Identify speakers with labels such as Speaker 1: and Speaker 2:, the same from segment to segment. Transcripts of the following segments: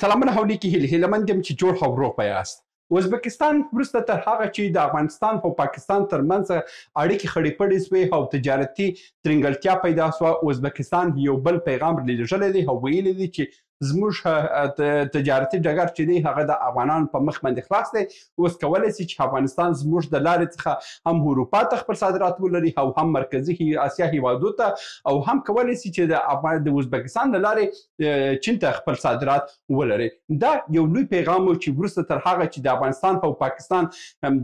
Speaker 1: سلامونه او نیکې هیلې، هیله مند یم چې جوړ او روغ به یاست. ازبکستان وروسته تر هغه چې د افغانستان او پاکستان ترمنځ اړیکې خړې پړې سوې او تجارتي ترینګلتیا پیدا سوه، ازبکستان یو بل پیغام لیږلی دی او ویلي دی چې زموږ تجارتي ډګر چې دی هغه د افغانانو په مخ باندې خلاص دی. اوس کولی سي چې افغانستان زموږ د لارې څخه هم اروپا ته خپل صادرات ولري او هم مرکزي اسیا هیوادو ته، او هم کولی سي چې د ازبکستان له لارې چین ته خپل صادرات ولري. دا یو لوی پیغام و چې وروسته تر هغه چې د افغانستان او پاکستان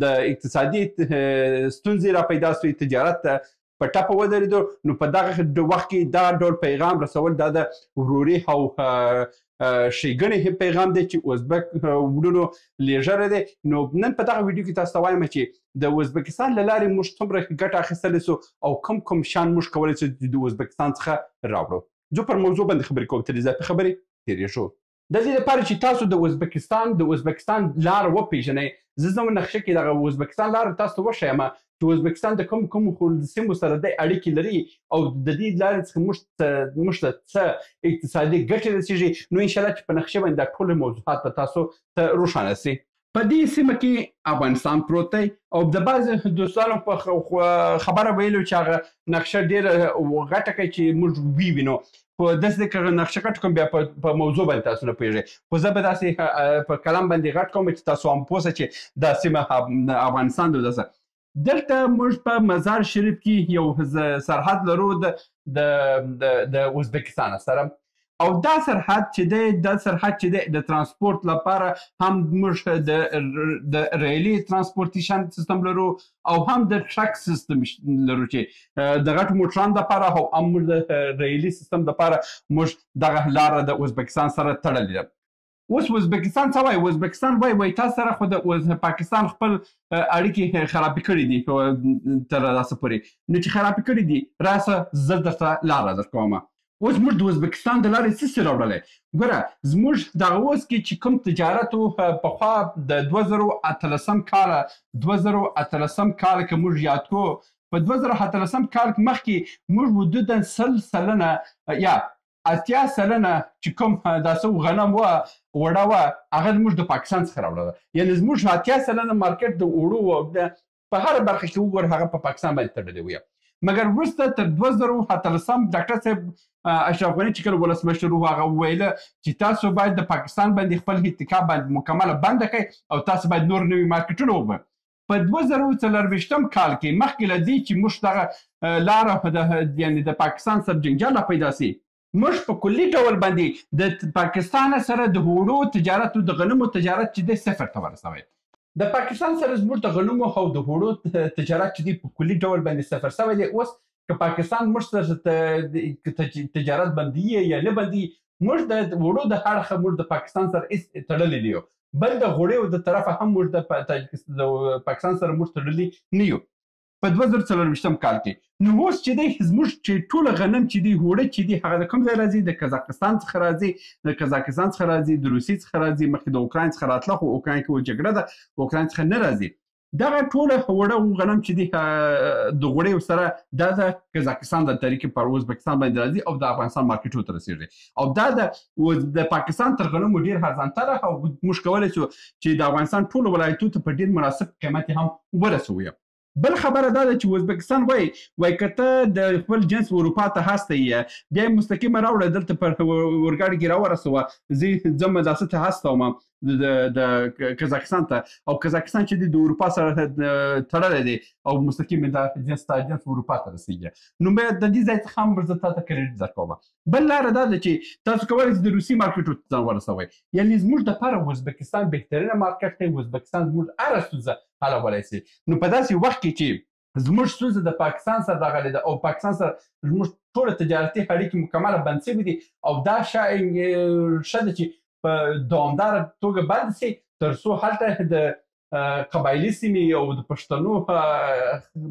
Speaker 1: د اقتصادي ستونزې را پیدا سوې، تجارت ته په ټپه ودرېدو، نو په دغه وخت کې دا ډول پیغام رسول دا د وروري او ښېګڼې پیغام دی چې ازبک وړونو لیږلی دی. نو نن په دغه ویډیو کې تاسو ته وایم چې د ازبکستان له لارې موږ څومره ګټه اخیستلی سو او کوم کوم شیان موږ کولی سو د ازبکستان څخه راوړو. زه پر موضوع باندې خبرې کوم، تر اضافي خبرې تېرېږو. د دې لپاره چې تاسو د ازبکستان لاره وپېژنئ، زه زموږ نقشه کې دغه ازبکستان لاره تاسو ته وښیم چې ازبکستان د کوم کوم سیمو سره د اړیکې لري او د دې لارې څخه موږ ته څه اقتصادي ګټې رسېږي. نو انشاءالله چې په نقشه باندې دا ټول موضوعات به تاسو ته روښانه سي. په دې سیمه کې افغانستان پروت دی او د بعضې دوستانو په خبره ویلو چې هغه نقشه ډېره غټه کوي چې موږ ووینو، خو داسې دی که نقشه غټ کړم بیا په موضوع باندې تاسو نه پوهېږئ، خو زه به داسې په قلم باندې غټ کوم چې تاسو هم پوه سئ چې دا سیمه افغانستان دی. داسې دلته موږ په مزار شریف کې یو سرحد لرو د ازبکستان سره، او دا سرحد چې دی، دا سرحد چې دی د ترانسپورت لپاره هم موږ د ریلي ترانسپورتیشن سیستم لرو او هم د ټرک سیستم لرو چې د غټو موټرانو لپاره او هم موږ د ریلي سیستم لپاره موږ دغه لاره د ازبکستان سره تړلې ده. اوس ازبکستان څه وایي؟ ازبکستان وایي، وایي تاسو سره خو د پاکستان خپل اړیکې خرابې کړې دي تر راسه پورې، نو چې خرابې کړې دي راسه زه درته لاره درکوم. اوس موږ د ازبکستان د لارې څه شي راوړلی؟ ګوره زموږ دغه اوس کې چې کوم تجارت و پخوا د 2018 کال، 2018 کال که موږ یاد کړو، په 2018 کال مخکې موږ حدوداً 100% یا 80% چې کوم داسې غنم وه، اوړه وه، هغه موږ د پاکستان څخه راوړله. یعنې زموږ 80% مارکیټ د اوړو په هره برخه کې وګوره هغه په پاکستان باندې تړلی وي. مګر وروسته تر 2018 ډاکټر صاحب اشرف غني چې کله ولسمشر و، هغه وویل چې تاسو باید د پاکستان باندې خپل اتکا باندې مکمله بنده کړئ او تاسو باید نور نوي مارکیټونه وګورئ. په 2024 کال کې مخکې له دې چې موږ دغه لاره یعنې د پاکستان سره جنجال را پیدا سي، موږ په کلي ډول باندې د پاکستان سره د اوړو تجارت او د غنمو تجارت چې دی صفر ته ورسوی. د پاکستان سره زموږ د غنمو او د اوړو تجارت چې دی په کلي ډول باندې صفر سوی دی. اوس که پاکستان موږ سره تجارت بندي یا نه بندي، موږ د اوړو د اړخه موږ د پاکستان سره هېڅ تړلي نه یو، بل د غوړیو د طرفه هم موږ د پاکستان سره موږ تړلي نه یو. په 2024 کال کې نو اوس چې دی زموږ چې ټول غنم چې دی، اوړه چې دی، هغه د کوم ځای راځي؟ د قزاقستان څخه راځي، د قزاقستان څخه راځي، د روسیې څخه راځي، مخکې د اوکراین څخه راتله، خو اوکراین کې اوس جګړه ده، اوکراین څخه نه راځي. دغه ټوله اوړه او غنم چې دی د غوړیو سره دا د قزاقستان د طریقې پر ازبکستان باندې راځي او د افغانستان مارکیټو ته رسېږي، او دا د پاکستان تر غنمو ډېر ارزانتره او موږ کولی شو چې د افغانستان ټولو ولایتو ته په ډېر مناسب قیمت هم ورسوو. بل خبره دا ده چې ازبکستان وایي، وایي که ته د خپل جنس اروپا ته هسته یې، بیا یې مستقیمه راوړه دلته پر اورګاډي کې راورسوه، زه ځم داسې ته هستوم د قزاقستان ته، او قزاقستان چې دی د اروپا سره تړلی دی او مستقیم دا جنس ته جنس اروپا ته رسېږي. نو بیا د دې ځای څخه هم زه تا ته کریډیټ درکوم. بل لاره دا ده چې تاسو کولی شئ د روسي مارکیټو ته ځان ورسوئ. یعنې زموږ دپاره ازبکستان بهترینه مارکیټ دی، ازبکستان زموږ هره ستونزه حلولی شي. نو په داسې وخت کې چې زموږ ستونزه د پاکستان سره راغلې ده او پاکستان سره زموږ ټوله تجارتي اړیکې مکمله بند شوې دي، او دا ښه ده چې په دوامداره توګه بند شي تر څو هلته د قبایلي سیمې او د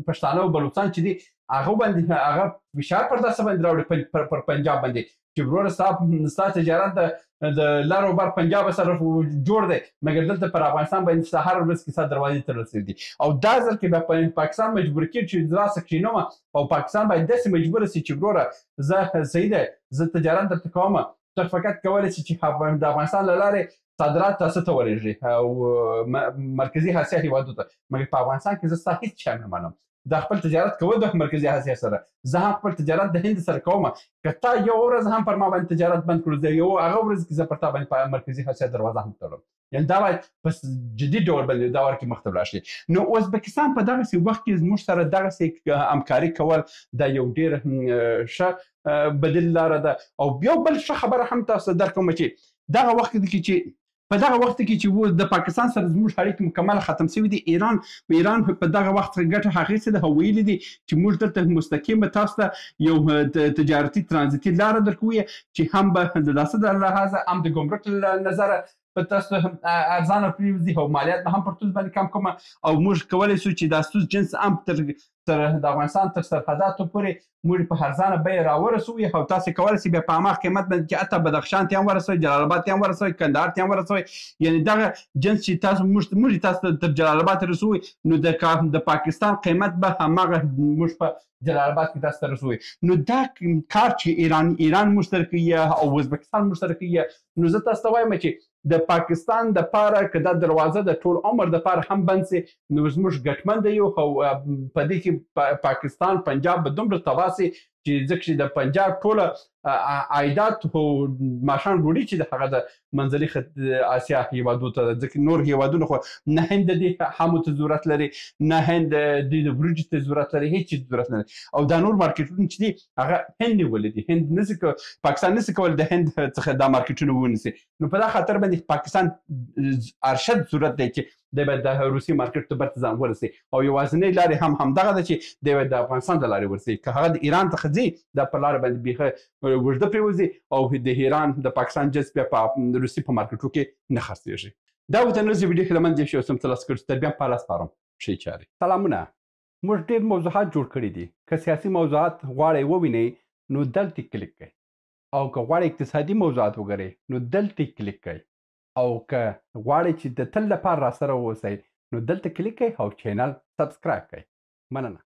Speaker 1: پښتانه او بلوڅان چې دي هغه باندې هغه فشار پر داسې باندې راوړي پر پنجاب باندې چې وروره ستا تجارت د لر او بر پنجاب سره جوړ دی، مګر دلته پر افغانستان باندې ستا هره ورځ کې ستا دروازې تړل شوې دي. او دا ځل کې به پاکستان مجبور کېږي چې راسه کښېنوم، او پاکستان باید داسې مجبور شي چې وروره زه صحیح دی، زه تجارت درته کوم، ته فقط کولی شي چې د افغانستان له لارې صادرات تاسو ته ورېږي او مرکزي اسیا هیوادو ته، مګر په افغانستان کې زه ستا هیڅ شی نه منم. دا خپل تجارت کوه د مرکزي اسیا سره، زه هم خپل تجارت د هند سره کوم. که تا یو ورځ هم پر ما باندې تجارت بند کړو، زه یو هغه ورځ کې زه پر تا باندې په مرکزي اسیا دروازه هم تړم. یعنی دا باید په جدي ډول باندې دا ورکې مخته ولاړ شي. نو ازبکستان په دغسې وخت کې زموږ سره دغسې همکاري کول دا یو ډېر ښه بدیل لاره ده. او یو بل ښه خبره هم تاسو ته درکوم چې دغه وخت کې چې په دغه وخت کې چې و د پاکستان سره زموږ اړیکې مکمل ختم شوي دي، ایران په دغه وخت کې ګټه اخیستې ده او ویلي دي چې موږ دلته مستقیم تاسو ته یو تجارتي ترانزیتي لاره درکوو چې هم به د داسې د لحاظه هم د ګمرک له نظره په تاسو هم ارزانه پریوځي او مالیات به هم پر تاسو باندې کم کوم، او موږ کولی شو چې دا ستاسو جنس هم تر د افغانستان تر سرحداتو پورې موږ په ارزانه بیه راورسوو او تاسو کولی شئ بیا په هماغه قیمت باندې چې حتی بدخشان ته هم ورسوئ، جلال آباد ته هم ورسوئ، کندهار ته هم ورسوئ. یعنی دغه جنس چې تاسو موږ تاسو ته تر جلال آباد رسوئ، نو د پاکستان قیمت به هماغه موږ په جلال آباد کې تاسو ته رسوئ. نو دا کار چې ایران موږ سره کوي او ازبکستان موږ سره کوي، نو زه تاسو ته وایم چې د پاکستان د پاره که دا دروازه د ټول عمر د پاره هم بند سي، نو زموږ ګټمند یو. او په دې کې پاکستان پنجاب به دومره تباه سي چې ځکه چې د پنجاب ټوله عایدات او ماښام ډوډۍ چې د هغه د منځني اسیا هیوادو ته ده، ځکه نور هیوادونه خو نه هند د دې خامو ته ضرورت لري، نه هند د دې د وریجو ته ضرورت لري، هیڅ چیز ضرورت نه لري. او دا نور مارکیټونه چې دي هغه هند نیولي دي، هند نسي پاکستان نسي کولی د هند څخه دا مارکیټونه ونیسي. نو په دا خاطر باندې پاکستان ارشد ضرورت دی چې دی باید د روسي مارکیټ ته بیرته ځان ورسوي، او یوازینۍ لارې هم همدغه ده چې دی باید د افغانستان د لارې ورسوي. که هغه د ایران څخه ځي، دا په لاره باندې بیخي اوږده پرېوځي او د ایران د پاکستان جنس بیا په روسي په مارکیټو کې نه خرڅېږي. دا و د نن ورځې ویډیو، هیله مند یم چې اوس هم ترلاسه کړو. تر بیا په الله سپارم. ښې چارې. سلامونه. موږ ډېر موضوعات جوړ کړي دي. که سیاسي موضوعات غواړئ ووینئ نو دلته کلیک کړئ، او که غواړئ اقتصادي موضوعات وګورئ نو دلته کلیک کړئ، او که غواړئ چې د تل لپاره راسره واوسئ نو دلته کلیک کړئ او چینل سبسکرایب کړئ. مننه.